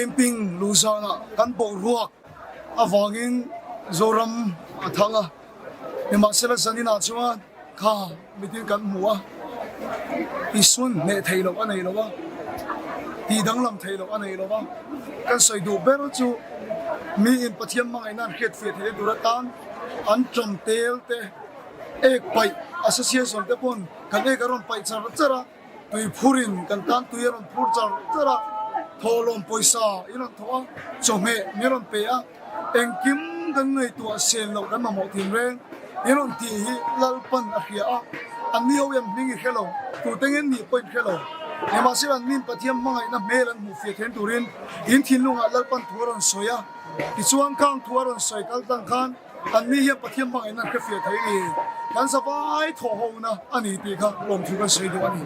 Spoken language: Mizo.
Camping luhzanah kan boruak avangin Zoram a thang a, nimahsela zaninah chuan kha mitin kan hmu a, Isuan hneh theih loh a nei lo a, tih danglam theih loh a nei lo a, kan sawi duh ber chu miin Pathian hmangaihna an hriatfiah theihna tur atan an ṭam tel te, ek paih association te pawn kan ek a rawn paih char char a. Tui phurin kan tan tui a rawn phur char char a, thawhlawm pawisa in rawn thawh a, chawhmeh min rawn pe a, engkim kan ngaihtuah sel loh kan mamawh thin reng in rawn tih hi Lalpan a hria a, an ni ho hian hming i hre lo, tute nge nih pawh in hre lo. Nimahsela an min Pathian hmangaihna hmel an hmuh fiah then turin in thinlungah Lalpan thu a rawn sawi a, tichuan khang thu a rawn sawi kal tlang khan an ni hian Pathian hmangaihna an hre fiah thei ni, kan zavai thawh hona a ni tih kha lawmthu kan sawi duh a ni.